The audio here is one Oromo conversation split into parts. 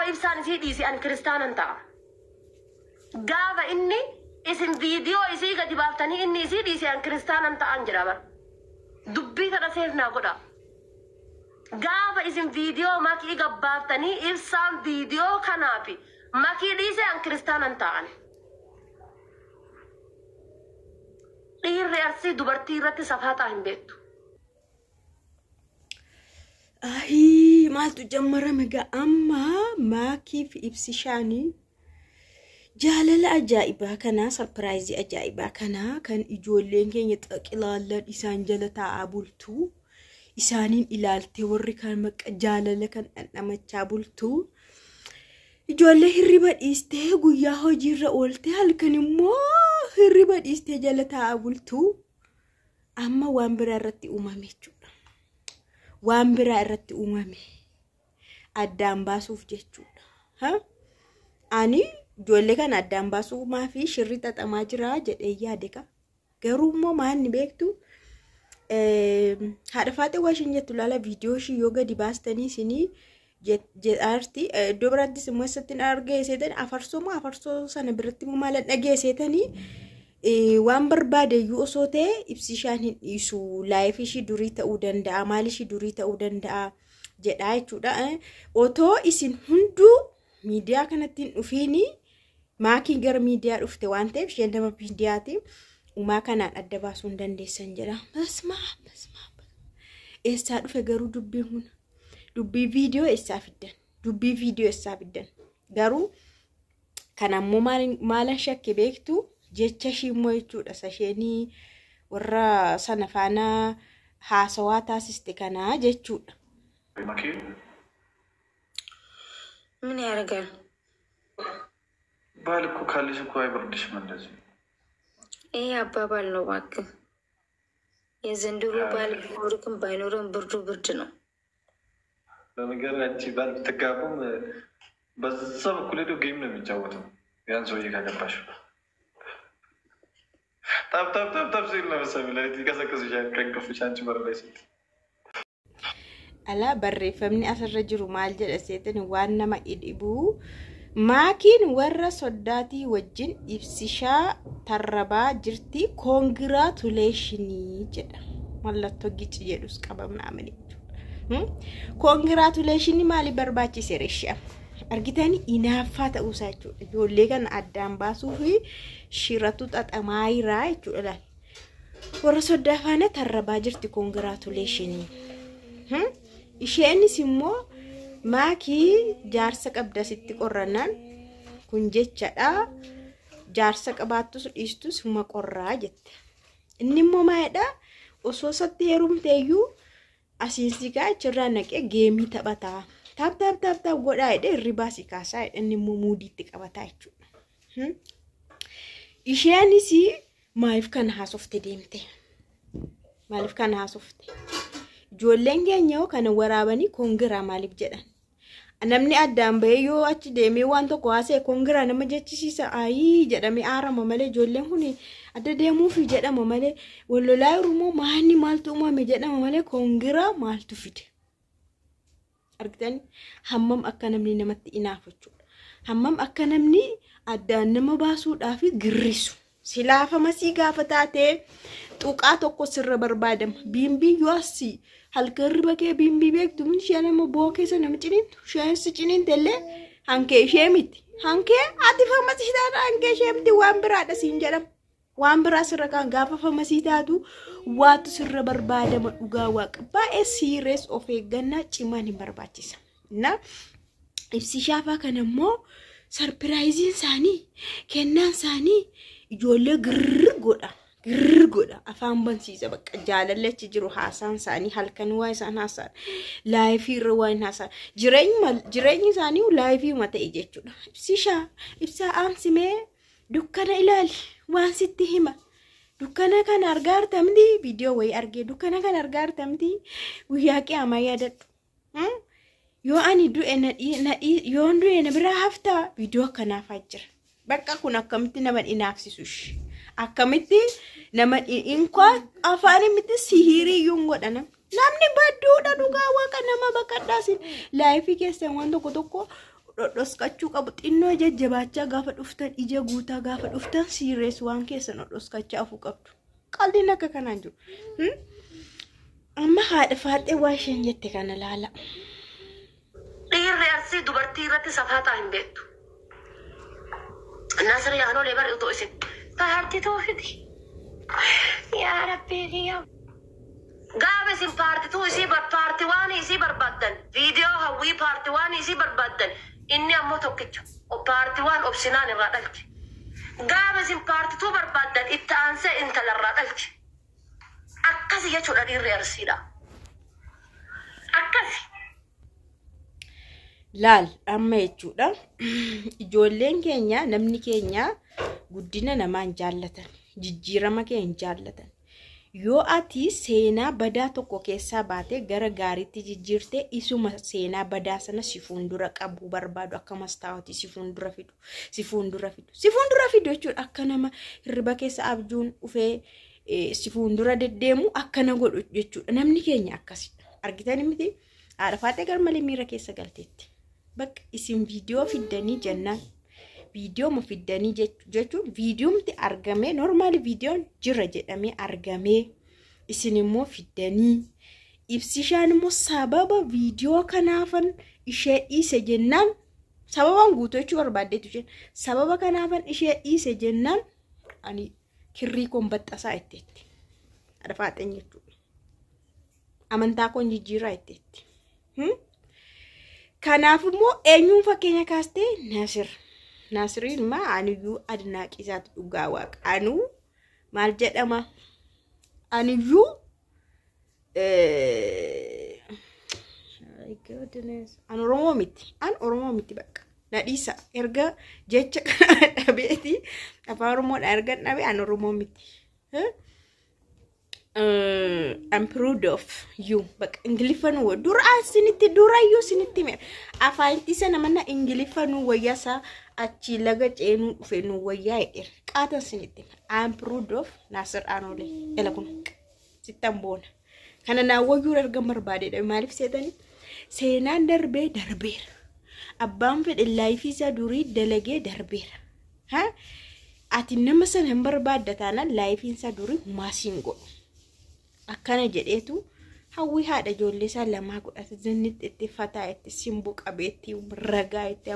Gaafa Ibsaan isii dhiise ani kiristaanan ta'a. Gaafa inni isin viidiyoo isii gadi baaftanii inni isii dhiise an kiristaanan ta'an jedha bar. Dubbii tana seef naa godha. Gaafa isin viidiyoo Makii gabbaaftanii Ibsaan viidiyoo kanaafi Makii dhiise an kiristaanan ta'an. Dhiirri Arsii dubartii irratti safaaxaa hin beektu. Ahii maaltu jammarame gaa amma Maakii fi Ibsishaanii jaalala ajaa'ibaa kanaa sarpiraayizii ajaa'ibaa kanaa kan ijoolleen keenya xaqilaallan isaan jala taa'aa bultu isaaniin ilaaltee warri kaan maqa jaalala kan dhandhamachaa bultu ijoollee hirriba dhiistee guyyaa hojiirra ooltee halkan immoo hirriba dhiistee jala taa'aa bultu amma waan biraa irratti uumame jechuudha. Waan biraa irratti uumame addaan baasuuf jechuudha. Ha? Ani ijoollee kana addaan baasuu maafi shirri xaxamaa jira jedhee yaade ka. Garuu immoo maanni beektu haadha faaxee waa ishiin jettu laala viidiyoo ishii yoo gadi baastanii isinii jedhaarti. Iddoo biraattis immoo eessatti argeesseetanii afarsoo moo afarsoo sana biratti immoo maalan dhageesseetanii waan barbaade iyyuu osoo ta'e Ibsishaan hin dhiisu laayif ishii durii ta'uu danda'a maal ishii durii ta'uu danda'a jedhaa jechuudha. Otoo isin hunduu miidiyaa kanatti hin dhufiini Maakiin gara miidiyaa dhufte waan ta'eef isheen nama miidiyaati. Umaa kanaan adda baasuu hin dandeessan jedha. Basmaa basmaa eessaa dhufe garuu dubbiin kun dubbii viidiyoo eessaa fiddan dubbii viidiyoo eessaa fiddan garuu Kan ammoo maalan shakke beektu jecha ishii immoo jechuudha isa isheenii warra sana faana haasawaa taasiste kanaa jechuudha. Makii ምን ያደርጋል? ባል እኮ ካለሽ እኮ አይበርድሽም እንደዚህ። ይሄ አባባል ነው እባክህ። የዘንድሮ ባል ቢኖርክም ባይኖርም ብርዱ ብርድ ነው። ለነገር አንቺ ባል ብትጋቡም በዛ በኩል ሄዶ ጌም ነው የሚጫወተው። ያን ሰውዬ ካገባሽ ታፕ ታፕ ታፕ ታፕ ሲል ነው መሰለኝ ሌሊት ይቀሰቅስሻል ከእንቅልፍሽ አንቺ በር ላይ ስትይ። Alaa barreeffamni asirra jiru maal jedha seetan waan nama dhibuu Maakiin warra soddaatii wajjin Ibsishaa tarrabaa jirti koongiraatuleeshinii jedha. Mallattoo gici jedhus qaba ምናምን jechuudha. Koongiraatuleeshinii maaliif barbaachise reeshee? Argitanii inaaffaa ta'uusaa jechuudha. Ijoollee kana addaan baasuu fi shiratu xaxamaa jira jechuudha laal. Warra soddaa faana tarrabaa jirti koongiraatuleeshinii. Isheenis immoo Maakii jaarsa qabda sitti qorrannaan kun jechadha. Jaarsa qabaattus dhiistus huma qorraa jette. Inni immoo maalidha? Osoo isatti heerumteeyyuu asiin si kaa achirraa naqee geemii taphataa. Taap taap taap taap godhaa jedhee hirribaa si kaasaa jedhe inni immoo muudiitti qabataa jechuudha. Isheenis maaliif kana haasofte deemte? Maaliif kana haasofte? Ijoolleen keenya hoo kana waraabanii koongiraa maaliif jedhan? Namni addaan bahee yoo achi deemee waan tokko haasa'e koongiraa nama jechisiisa ayii jedhamee aarama malee ijoolleen kun adda deemuufi jedhama malee wal lolaa jiru immoo maanni maaltu uumame jedhama malee koongiraa maaltu fide? Argitanii hammam akka namni namatti inaafu jechuudha. Hammam akka namni addaan nama baasuudhaaf girrisu. Silaa famasii gaafa taatee tuqaa tokko sirra barbaadama. Biimbii yoo asii halkan riba kee biimbii beektu ishee nama boo keessa nama ciniintu isheen si ciniinte illee hankee ishee miti. Hankee ati famasii taata hankee ishee miti waan biraadha siin jedhama. Waan biraa sirra kaan gaafa famasii taatu waatu sirra barbaadama dhugaa waaqa baay'ee siirees of eeggannaa cimaan hin barbaachisa. Na Ibsishaa faa kana immoo sarpiraayiziin isaanii kennaan isaanii ijoollee girr godha. Girr godha afaan bansiisa bakka jaalalli achi jiru haasaan isaanii halkan waa isaan haasa'an laayifii irra waa hin haasa'an jireenyi isaanii laayifii uma ta'e jechuudha. Ibsishaa ibsaa aamsimee dukkana ilaali waan sitti hima. Dukkana kana argaa artamti viidiyoo wayii argee dukkana kana argaa artamti guyyaa qiyaamaa yaadadhu. Yoo ani du'e na yoon du'e na biraa haftaa viidiyoo akkanaa fa'aa jira. Bakka kun akkamitti nama inaafsisu ishee. Akkamitti nama inkwaa afaan miti sihirii iyyuu hin godha namni. Namni badduudha dhugaa waaqa nama baqadhaa sin laayifii keessan waan tokko tokko Dhodhoskachuu qabu. Xinnoo jajjabaachaa gaafa dhuftan, ija guutaa gaafa dhuftan, siirrees waan keessan dhodhoskachaa afuu qabdu. Qalliin akka kanaan jiru. Amma haadha faaxee waa isheen jette kana laala. Dhiirri Arsii dubartii irratti safaaxaa hin beektu. Nasri Aanolee bari utoo isin paartituu fidi. Yaa Rabbii kiyya. Gaafa isin paartituu isii paartii waan isii barbaaddan, viidiyoo Hawwii paartii waan isii barbaaddan, inni ammoo tokkicha paartii waan obsinaan irraa dhalche. Gaafa isin paartituu barbaaddan, itti aansee intalarraa dhalche. Akkasi jechuudha dhiirri Arsiidha. Akkasi. Laal amma jechuudha. Ijoolleen keenya, namni keenya guddina namaa hin jaallatan. Jijjiirama kee hin jaallatan. Yoo ati seenaa badaa tokko keessaa baatee gara gaariitti jijjiirtee, isuma seenaa badaa sana si fuuldura qabuu barbaadu, akka mastaawwatii si fuuldura fidu, si fuuldura fidu, si fuuldura fidu jechuudha. Akka nama hirriba keessa abjuun dhufee si fuuldura deddeemu akkana godhu jechuudha. Namni keenya akkasidha. Argitanii miti? Haadha faaxee garmalee miira keessa galteetti. Bakka isin viidiyoo fiddanii jennaan, viidiyoo fiddanii jechuun viidiyoomti argamee, normaali viidiyoon jira jedhamee argamee, isin immoo fiddanii, ibsishaan immoo sababa viidiyoo kanaafan ishee dhiise jennaan, sababaan guutuu jechuu barbaaddeetu isheen, sababa kanaafan ishee dhiise jennaan ani kirrii koon baxxasaa jetteetti. Haadha faaxeen jechuudha. Amantaa koon jijjiirraa jetteetti. Kanaaf immoo eenyuun fakkeenya kaastee? Nasir. Nasiriin maa aniyyuu adnaaqii isaati, dhugaa waaqa. Anuu maal jedhama? Aniyyuu, an Oromoo miti. An Oromoo miti bakka. Na dhiisa. Erga jecha kana dhabeeti, afaan Oromoodhaan erga dhabe, an Oromoo miti. I'm proud of you. Bakka Ingiliffa nu dura sinitti, durayyuu sinitti hime. Afaan isa mana Ingiliffa nu wayyaa, achi laga ceenuu dhufe nu wayyaa jedheera. Qaatan sinitti hime. I'm proud of Nasir Anolee. Ela kun sittan boona. Kana naa wayyuu erga barbaadeedha. Maaliif seetanii? Seenaan darbee darbeera. Abbaan fedhe life isaa durii dalagee darbeera. Ati nama sana hin barbaadda taanaan, lifeiin isaa durii humaa siin godhu. Akkana jedheetu Hawwii haadha ijoollee isaa lamaa godhate, zannitti itti fataa, itti simboo qabeetti, ragaa itti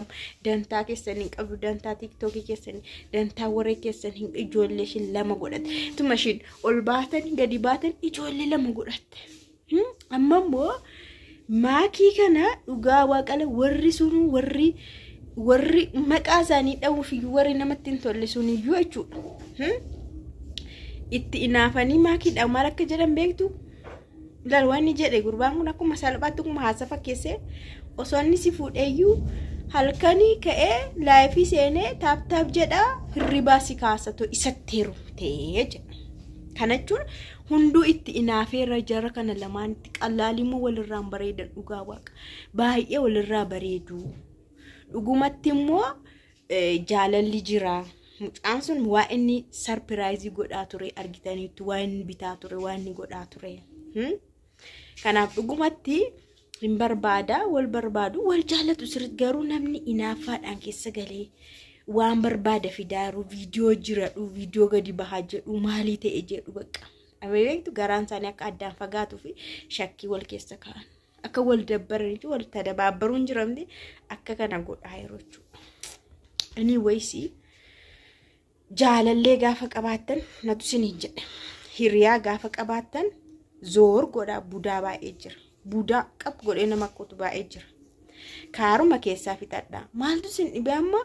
dantaa keessan hin qabdu, dantaa TikTokii keessan, dantaa waree keessan hin, ijoollee isheen lama godhate. Tuma ishiin ol baatan gadi baatan ijoollee lama godhatte. Amma immoo maakii kana, dhugaa waaqala, warri sunuu warri maqaa isaanii dha'uuf iyyuu, warri namatti hin tolle suniyyuu jechuudha. Itti inaafanii maakiidhaan maal akka jedhan beektu? Ilaal, waan inni jedhe gurbaan kun akkuma salphaatti, akkuma haasa fakkeessee, osoo inni si fuudheeyyuu halkanii ka'ee live seenee tap tap jedha, hirribaa si kaasatu, isatti heerumtee jedha. Kana jechuun hunduu itti inaafeera jara kana lamaanitti. Qallaalii immoo walirraan bareedan, dhugaa waaqa. Baay'ee walirraa bareedu. Dhugumatti immoo jaalalli jira. Mucaan sun waa inni surprise godhaa ture argitaniitu, waa inni bitaa ture, waa inni godhaa ture. Kanaaf dhugumatti hin barbaada, wal barbaadu, wal jaallatu sirriitti, garuu namni inaaffaadhaan keessa galee waan barbaada fidaaru, viidiyoo jiradhu, viidiyoo gadi bahaa jedhu, maalii ta'e jedhu, bakka. Beektu, garaan isaanii akka addaan fagaatuu fi shakkii wal keessa ka'an. Akka wal dabbaranii wal tadabaabbaruun jiramti akka kana godhaa yeroo jechuudha. Anyways, jaalallee gaafa qabaattan, natu isiniin jedhe. Hiriyaa gaafa qabaattan zoor godhaa, budaa baay'ee jira. Budaa qab godhee nama qotu baay'ee jira. Kaaruma keessaa fixadhaa. Maaltu isin dhibe amma?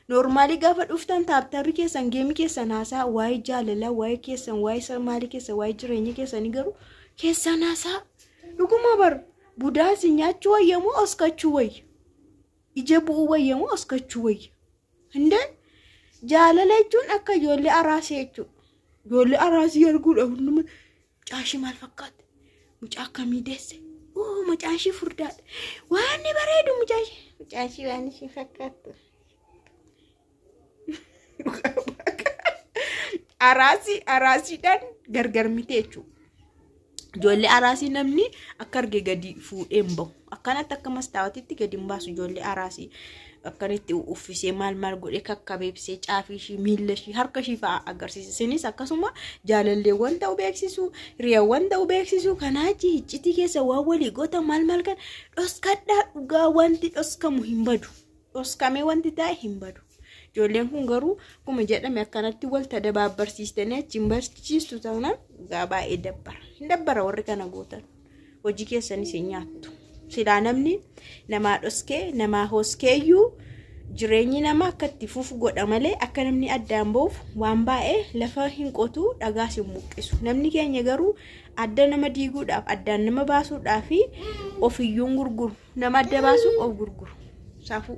Normal gaafa dhuftan tap tapii keessan, game keessan haasaa, waa'ee jaalalaa, waa'ee keessan, waa'ee maalii keessan, waa'ee jireenya keessanii garuu keessan haasaa. Dhuguma bar, budaa isin nyaachuu wayya moo oskachuu wayya? Ija bu'uu wayya moo oskachuu wayya? Hindee jaalala jechuun akka ijoollee araasii jechuudha. Ijoollee araasii arguudhaaf hunduma mucaashii maal fakkaate? Mucaa akkamii deesse? Oo, mucaan ishii furdaadha. Waan inni bareedu mucaan ishii. Mucaan ishii waan ishii fakkaattu. Araasii araasiidhaan gargar miti jechuudha. Ijoollee araasii namni akka arge gadi fuudhee hin bahu. Akkanatti akka mastaawatitti gadi hin baasu ijoollee araasii. Akkanitti uffisee maal maal godhee kakkabeebsee caafii ishii miila ishii harka ishii fa'aa agarsiisa. Isinis akkasuma jaalalleewwan ta'uu beeksisu, hiriyaawwan ta'uu beeksisu. Kanaa achi iccitii keessa waan walii goota maal maal kan dhoskadhaa dhugaa wanti dhoskamu hin badu. Dhoskamee wanti taa'e hin badu. Ijoolleen kun garuu akkuma jedhame akkanatti wal tadabaabbarsiistanii achiin barsiistu taanaan dhugaa baay'ee dabbara. Hin dabbara warri kana gootan. Hojii keessanis hin nyaattu. Silaa namni namaa dhoskee namaa hoskeeyyuu jireenyi namaa akka itti fufu godha malee akka namni addaan ba'uuf waan baay'ee lafa hin qotu dhagaas hin buqqisu. Namni keenya garuu adda nama diiguudhaaf addaan nama baasuudhaaf ofiyyuun gurguru. Nama adda baasuuf of gurguru. Saafuu.